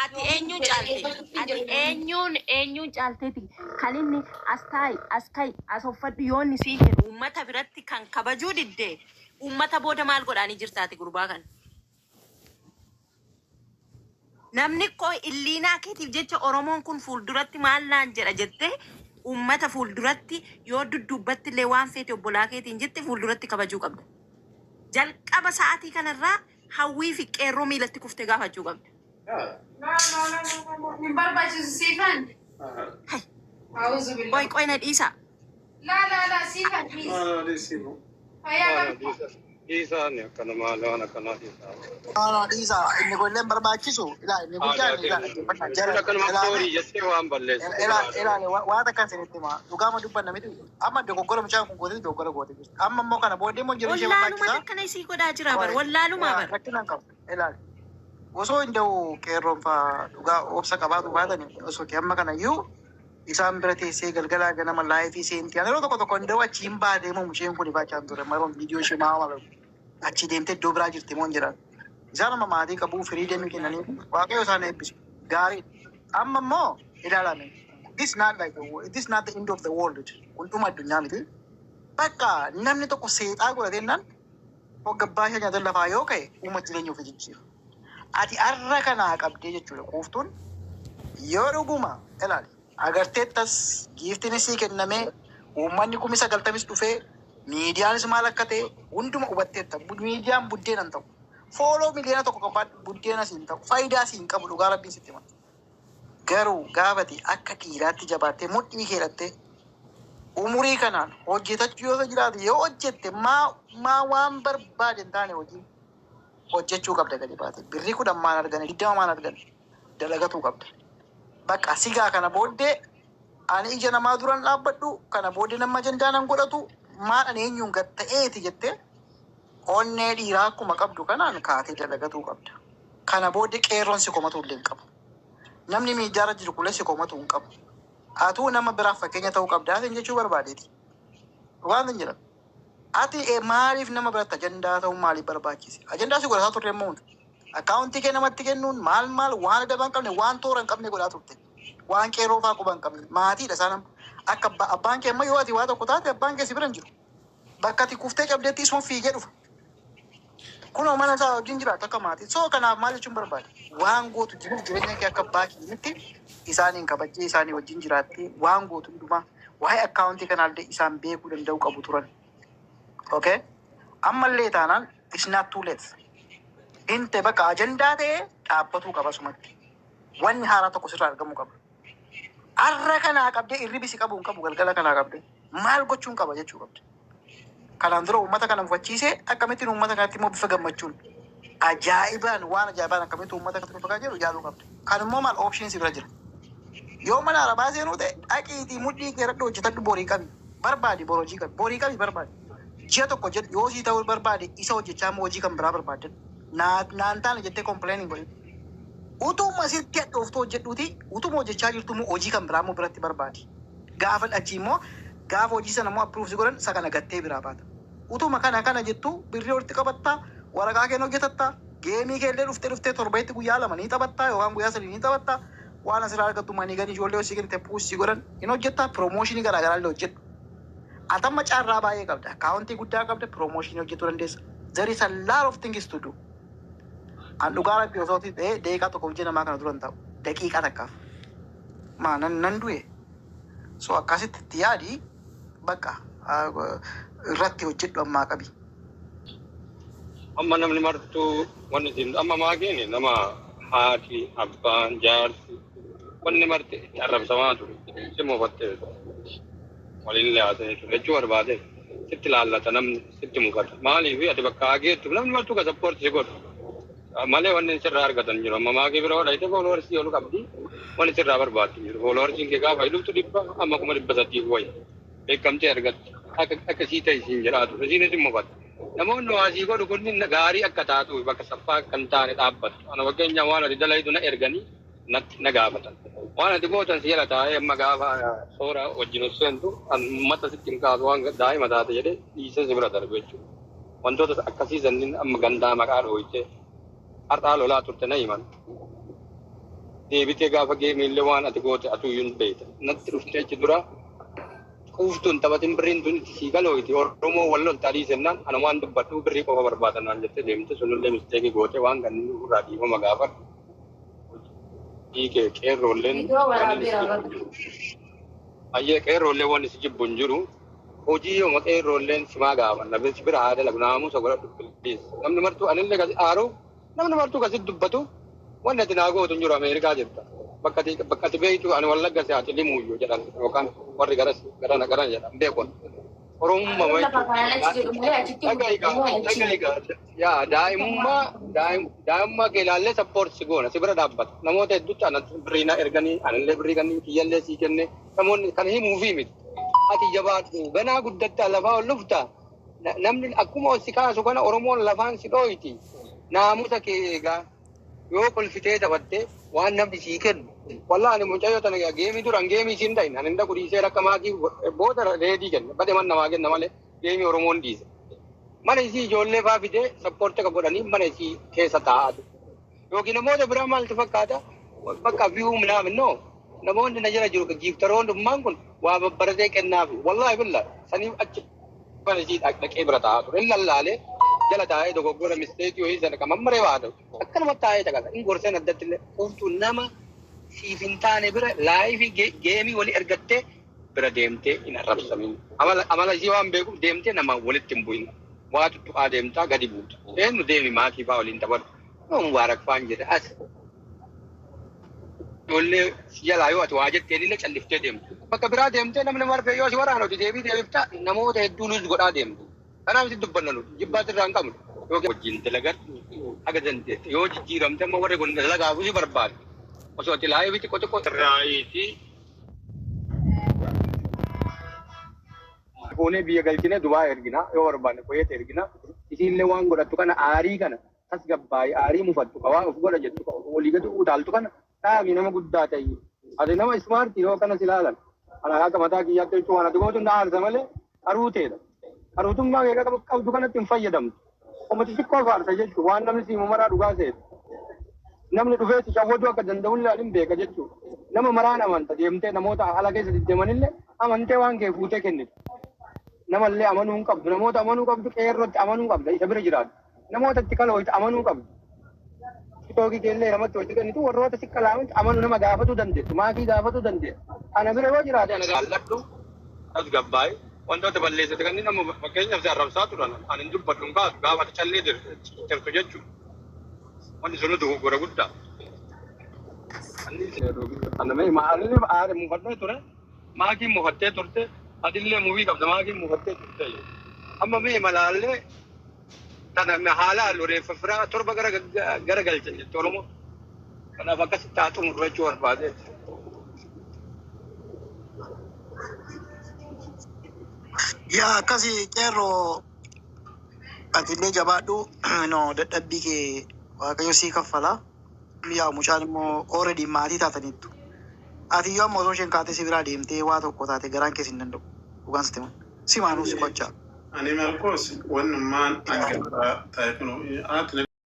Ati eenyuun caalte? Ati eenyuun caalteeti? Kan inni as taa'i, as ka'i, as uffadhu yoo inni siin jedhu uummata biratti kan kabajuu didde, uummata booda maal godhaanii jirtaati gurbaa kana? Namni koo illiinaa keetiif jecha Oromoon kun fuulduratti maal naan jedha jettee, uummata fuulduratti yoo dudduubbatti illee waan feete obbolaa keetiin jette, fuulduratti kabajuu qabda. Jalqaba sa'aatii kanarraa Hawwii fi Qeerroo miilatti kuftee gaafachuu qabda. No, no, no, no, no, hin barbaachisu, Siifan. Hai. A'uuzu billah. Qoy, qoy, na dhiisaa. Laa, laa, laa, Siifan, please. Fayyaa qabda. Dhiisaan akkana maal waan akkanaa dhiisaa. No, dhiisaa, inni kun illee hin barbaachisu. Ilaa, inni guddaan ilaa, dhaggeeffadhaa. Kun Jara akkanuma ilaale soorii jettee waan balleessu. Ilaale, waan akkan isinitti himaa. Dhugaama dubbanna miti. Amma dogoggora mucaan kun gootee, dogoggora gootee jirti. Amma immoo kana booddee immoo jireenya ishee Wallaaluma barbaachisaa. akkana isii godhaa jira bar. Wallaalumaa bar. Rakkina hin qabu. Ilaali. Osoo hin da'u Qeerroon fa'aa dhugaa obsa qabaatu baatani, osoo kee amma kana iyyuu isaan bira teessee galgalaa ganama live seentii. Yeroo tokko tokko hin da'u, achi hin baatee moo muceen kun ifaachaan ture. Maroon viidiyoo ishee maa malu achi deemtee iddoo biraa jirti moo hin jedhan. Isaan amma maatii qabu, firii deemii kennanii, Waaqayyo isaan eebbisu. Gaarii. Amma immoo ilaalame. This not the end of the world. Kun dhuma addunyaa miti. Bakka namni tokko seexaa godhatee hoggabbaa ishee nyaata lafaa yoo ka'e, uuma jireenya ofii jijjiira. Ati arra kanaa qabdee jechuudha quuftuun yoo dhuguma ilaali. Agarteettas giiftiinis sii kennamee, uummanni 90,000s dhufee, miidiyaanis maal akka ta'e hunduma hubatteetta. Miidiyaan buddeena hin ta'u. Follow 1 miliyoona qabaadhu, buddeena siin ta'u. Faayidaa siin qabu, dhugaa Rabbiin sitti hima. Garuu gaafati akka dhiiraatti jabaattee mudhii keedhattee umurii kanaan hojjetachuu yoo jiraate, yoo hojjette, maa maa waan barbaade hin taane hojii hojjechuu qabda gadi baate. Birrii 10 maal argane, 20 maal argane, dalagatuu qabda. Bakka sigaa kana booddee ani ija namaa duran dhaabbadhu, kana booddee nama ajandaa nan godhatu, maal ani eenyuun gad ta'eeti jettee onnee dhiiraa akkuma qabdu kanaan kaatee dalagatuu qabda. Kana booddee Qeerroon si komatu illee hin qabu. Namni miidiyaarra jiru kunis si komatu hin qabu. Atuu nama biraaf fakkeenya ta'uu qabda asin jechuu barbaadeeti. Waan hin jedhamu. Ati maaliif nama biratti ajandaa ta'uun maaliif barbaachise? Ajandaa si godhataa turre immoo akkaawuntii kee namatti kennuun maal maal, waan adaba hin qabne, waan toora hin qabne godhaa turte. Waan Qeerroo fa'aa quba hin qabne. Maatiidha isaan amma. Akka abbaan kee amma yoo ati waa tokko taate, abbaan kee si bira hin jiru. Bakka ati kuftee cabdeetti isuma fiigee dhufa. Kunoo mana isaa wajjin jiraatu akka maatii. So kanaaf maal jechuun barbaade? Waan gootu jiruuf jireenya kee akka abbaa keetiitti isaaniin kabajjee, isaanii wajjin jiraattee, waan gootu hundumaa waa'ee akkaawuntii kanaallee isaan beekuu danda'u qabu turan. Okay? Ammallee taanaan it's not too late. Inte bakka ajandaa ta'ee dhaabbatuu qaba sumatti. Wanni haaraa tokko sirraa argamuu qaba. Arra kanaa qabdee irribi si qabu hin qabu, galgala kanaa qabdee maal gochuun qaba jechuu qabda. Kanaan dura uummata kana mufachiisee, akkamittiin uummata kanatti immoo bifa gammachuun ajaa'ibaan, waan ajaa'ibaan akkamitti uummata kanatti dhufa kan jedhu yaaluu qabda. Kan immoo maal option si bira jira. Yoo mana arabaa seenuu ta'e, dhaqiitii mudhii kee irratti hojjetadhu, borii qabi. Barbaadi, bor hojii qabi. Borii qabi, barbaadi. Ji'a tokko jedhu yoo sii ta'uu barbaade, isa hojjechaa immoo hojii kan biraa barbaaddan. Naan taane jettee complain hin godhin. Utuma sitti hadhooftuu hojjedhuuti, utuma hojjechaa jirtu immoo hojii kan biraa immoo biratti barbaadi. Gaafa achii immoo, gaafa hojii sana immoo approve si godhan, isa kana gattee biraa baata. Utuma kana kana jettu birrii walitti qabattaa, waraqaa kee hojjetattaa, game kee illee dhuftee dhuftee torbeetti guyyaa 2 ni taphattaa yookaan guyyaa 3 ni taphattaa. Waan asirraa argattu manii gadi ijoollee hojii kennite push si godhan hin hojjettaa, promotion garaa garaa illee hojjedhu. Atamma carraa baay'ee qabda. Akkaawuntii guddaa qabda, promotion hojjechuu dandeessa. There is a lot of things to do. An dhugaa Rabbi osoo ta'ee daqiiqaa tokko hojii namaa kana dura hin ta'u. Daqiiqaa takkaaf. Maa nan du'e. So akkasitti itti yaadi, bakka irratti hojjedhu ammaa qabi. Amma namni martuu wanni isin amma maagiin nama haati, abbaan, jaarsi, wanni marti itti arrabsamaa ture. Si mufattee waliin haasa'ee ture jechuu barbaade, sitti laallata, namni sitti mufata. Maaliif ati bakka hageettu namni martuu ka support si godhu. Malee wanni sirraa argatan jiru. Amma maagii bira hodhayte followers ol qabdi. Wanni sirraa barbaaddu jiru. Followersiin kee gaafa hidhuftu 100, amma 300,000 wayi. Beekamtee argatte. Akka akkasii ta'e siin jedhaa ture. Isiinis hin mufatte. Namoonni waasii godhu kunniin gaarii akka taatu, bakka saffaa kan taane dhaabbattu. Ana fakkeenyaaf waan ati dalaytu na erganii natti na gaafatan. Waan ati gootan si jala taa'ee, amma gaafa soora wajjin ol seentu uummata sitti hin kaasu, waan daa'ima taate jedhee dhiisee si bira darbe jechuudha. Wantoota akkasii sanniin amma gandaa maqaa dhooytee har'aa lolaa turte na himan. Deebitee gaafa geemiillee waan ati goote atuyyuu hin beekta. Natti dhuftee achi dura quuftuun taphatin birriin tun itti sii galooyti Oromoo wal loltaa dhiisennaan ana waan dubbadhu birrii qofa barbaadan naan jettee deemte sunillee mistake goote waan kan irraa dhiifama gaafadhu. Hojii kee qeerroolleen Viidiyoo wanni si waraabeera jibbu bara. hin jiru. Ayyee qeerroolleen wanni si jibbu hin jiru. Hojii yooma qeerroolleen simaa gaafanna si bira haa dalagu naamusa godhadhu please. Namni martuu anillee kasi aaru namni martuu kasi dubbatu wanni ati naa gootu hin jiru Ameerikaa jirta. Bakka ati beektu ani Wallagga si ati limuuyyuu jedhan yookaan warri garas garana garana jedhan beekon. Oromummaa Lafa jechuudha. kanaan achi jedhu malee achitti Dhaga'igaa gurguramu achi. dhaga'igaa yaa daa'imummaa kee ilaallee support si goona si bira dhaabbata. Namoota hedduutti ana birrii na erganii anillee birrii kanneen kiyyallee sii kenne namoonni kan himuufii miti. Ati jabaadhu ganaa guddatta lafaa ol dhufta. Namni akkuma ol si kaasu kana Oromoon lafaan si dhooyti. Naamusa kee eegaa yoo kolfitee taphatte waan namni sii kennu. Wallaa ani mucayyoo tana geemii duran geemii siin ta'in ani hin dhiisee rakka maakii booda reedii kenna bade man namaa kenna malee geemii Oromoon dhiise. Mana isii ijoollee faa fidee support akka godhanii mana isii keessa taa'aa ture. Yookiin namoota biraa maaltu fakkaata bakka view minaamin no namoonni na jala jiru giiftaroon dhummaan kun waa babbaratee kennaafi wallaahi billaa saniif achi mana isii dhaqee bira taa'aa ture. Inni lallaalee jala taa'ee dogoggora mistake wayii sana kan mammaree waa ta'u akkanuma taa'ee caqasa. Inni gorseen addatti illee quuftuu nama siif hin taane bira live geemii walii ergattee bira deemtee hin arrabsamin. Amala isii waan beekuuf deemtee nama walitti hin bu'in. Waa tuttuqaa deemtaa gadi buuta. Eenyu deemi maakii fa'aa waliin taphatu. Yoo mubaarak fa'aan jedhe as. Ijoollee si jalaa yoo ati waa jetteen illee calliftee deemtu. Bakka biraa deemtee namni marfee yoo si waraanoti deebii deebifta namoota hedduu nus godhaa deemtu. Kanaaf si dubbanna nuti jibbaas irraa hin qabnu. Yookiin wajjin dalagadhu haga dandeette yoo jijjiiramte amma warri kun dalagaafuu si barbaadu. Osoo ati live xiqqoo xiqqoo irraayitii fuunee biyya galchine Dubaay ergina yoo barbaanne Kuweet ergina isiillee waan godhattu kana aarii kana tasgabbaa'ee aarii mufattu ka waan of godha jettu ka walii gadi utaaltu kana dhaabi nama guddaa ta'e ati nama smart yoo kanas ilaalan ana akka mataa kiyyaatti jechuun waan ati gootu na aarsa malee qaruuteedha. Qaruutummaa kee qabdu kanatti hin fayyadamtu. Ummati xiqqoo faarsa jechuun waan namni siimu maraa dhugaa seetu. Namni dhufee si shawwaduu akka danda'ullee hin beeka jechuudha. Nama maraan amanta deemtee namoota ala keessa deddeemanillee amantee waan kee fuutee kennitu. Namallee amanuu hin qabdu. Namoota amanuu qabdu qeerrootti amanuu qabda isa bira jiraatu. Namoota itti kalooytu amanuu qabdu. Tiktookii keellee namatti hojii kennitu warroota si kalaamanti amanuu nama gaafatuu dandeessu. Maakii gaafatuu dandeessu. Ana bira yoo jiraate ana jaalladhu. Tasgabbaa'e wantoota balleessite kanneen nama fakkeenyaaf si arrabsaa turan ani hin dubbadhu hin kaasu gaafa ati callee jirtu jechuudha. Wanni sun dogoggora guddaa. Anamee aare muufadhee ture. Maakiin mufattee turte. Atillee muufii qabda maakiin mufattee turte. Amma mee malaallee tana haala halluu reeffa firaa torba gara gara galchan jette Oromoo. Kanaaf akkasitti haa xumurru jechuu barbaade. Yaa akkasii qeerroo atillee jabaadhu no dadhabbii kee Waaqayyo sii kaffala. Yaa mucaan immoo already maatii taataniittu. Ati iyyuu amma osoo isheen kaatee si biraa deemtee waa tokko taate garaan keessa hin danda'u. Dhugaan sitti hima. Si maanuu si qochaa. Ani Marqos wannummaan an gabaa ta'e kun haati